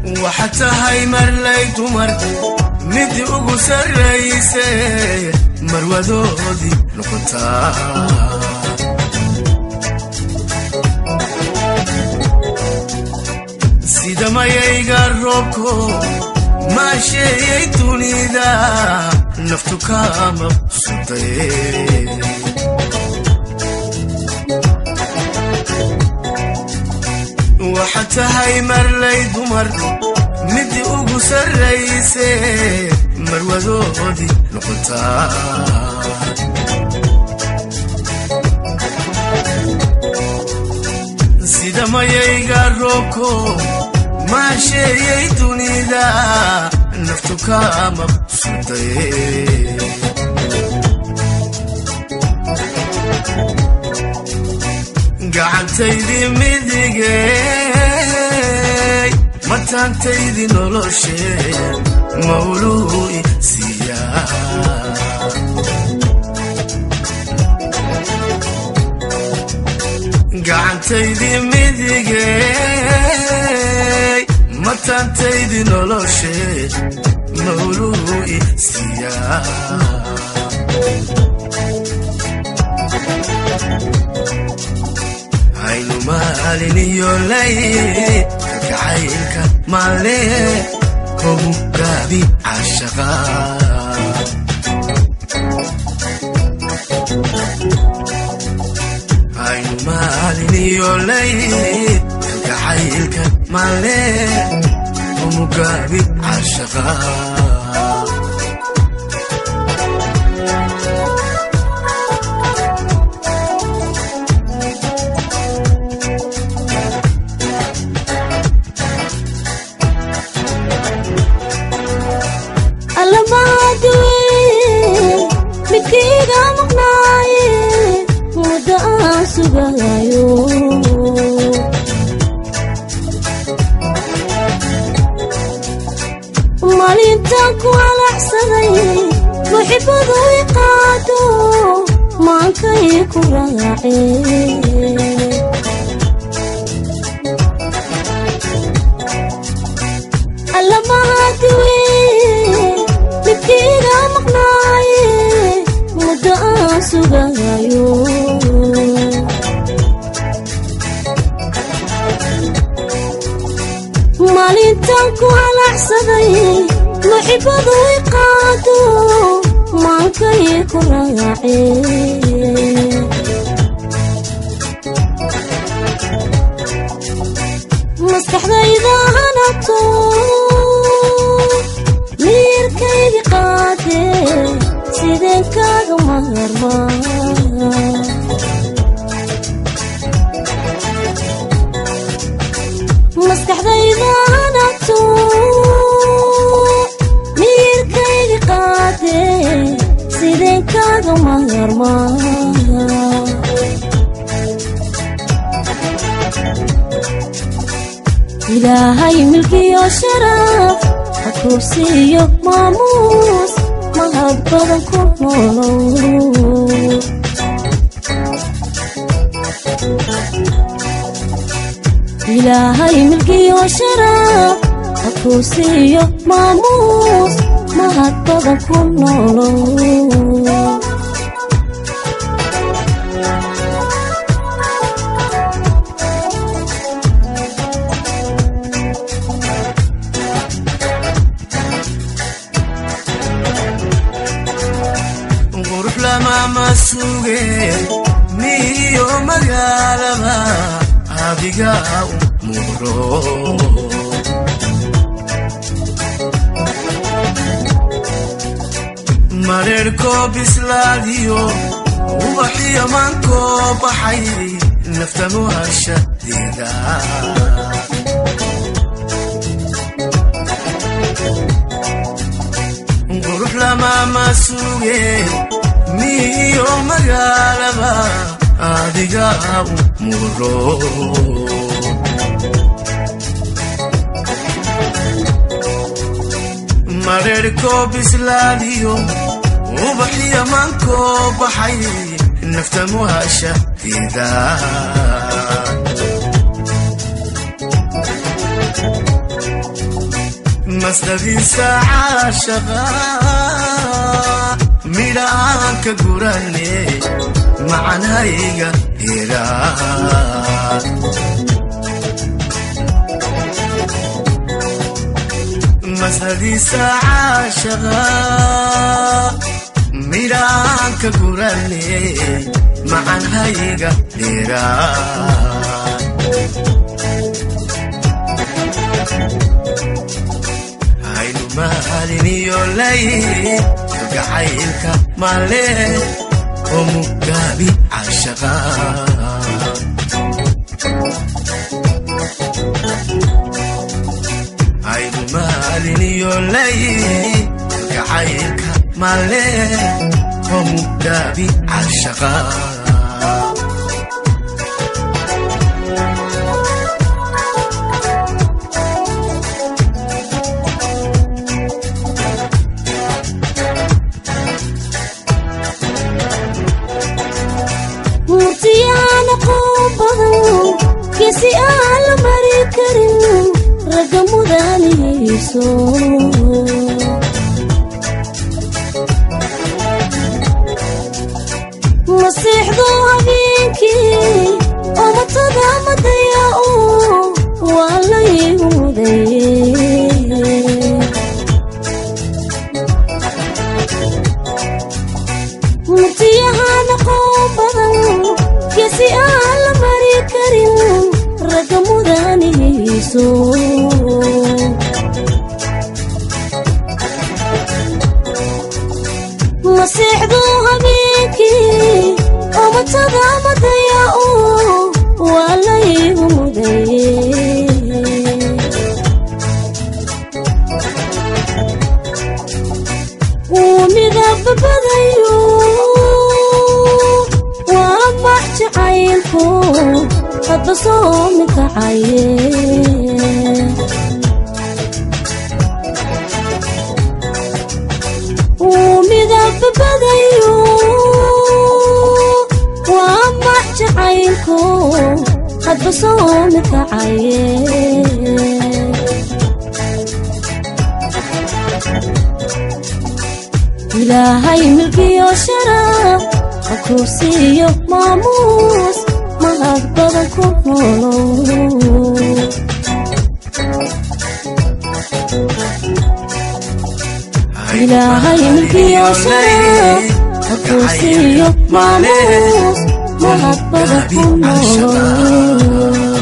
Waxaad tahay marlay dumar mid ugu sarrayse, marwadoodii noqotaa. Sida mayayga roobko maasheeyay dunida, naftu kaa mabsuday. Waxaad tahay marlay dumar mid ugu sarrayse, marwadoodii noqotaa. Sida mayayga roobko maasheeyay dunida, naftu kaa mabsuday. Gacantaydii midigey, mataantaydii noloshee, mawluu siiyaa. Gacantaydii midigey, mataantaydii noloshee, mawluu siiyaa. Aynu maalin iyo lay kalgacaylka maale kogu gaabi cashaqa. Aynu maalin iyo lay kalgacaylka maale kogu gaabi cashaqa. Allamaadwe midkayga maqnaaye, muddo aan sugayo. Maalintaan ku alacsaday muxibadu i qaado, maankay ku raacee. Allamaadwe midkayga maqnaaye, muddo aan sugayo. Maalintaan ku halacsaday muxibadu i qaado, maankay ku raacee. Maskaxdayda hanato miirkaygi qaadee, sideen kaaga maarmaa? Maskaxdayda hanato miirkaygi qaadee, sideen kaaga maarmaa? Ilaahay milkiyo sharaf ha kuu siiyo maamuus, mahad badan ku noolow. Ilaahay milkiyo sharaf ha kuu siiyo maamuus, mahad badan ku noolow. Qurux lama masuge miyo magaalaba, adiga u muuro. Mareerko bislaadiyo ubaxiyo maankoo baxay, nafta muhashadeeda. Qurux lama masuge miyo magaalaba, adiga u muuro. Mareerko bislaadiyo ubaxiyo maankoo baxay, nafta muhashadeeda. Masdadiisa caashaqa midhaan ka gurane macanhayga dheeraa. Masdadiisa caashaqa midhaan ka gurane macanhayga dheeraa. Haynu maaliniyo lay gacaylka male oo mugaabi caashaqa. Haynu maaliniyo lay gacaylka male oo mugaabi caashaqa. Murtiyaan aqoon badan, geesi aan la mari karin, ragga mudanihiiso. Masiixdu habeenkii oo matada madaya waa la igu mudaye. Murtiyahaan aqoon badan, geesi aan la mari karin, ragga mudanihiiso. Masiixdu habeenkii oo matada madaya waa la igu mudaye. Wuu midaba badayo, waa max jacaylku hadba soo mikacaye. Wuu midaba badayo, waa max jacaylku hadba soo mikacaye. Ilaahay milkiyo sharaf ha kuu siiyo maamuus, mahad badan ku noolow. Ilaahay milkiyo sharaf ha kuu siiyo maamuus, mahad badan ku noolow.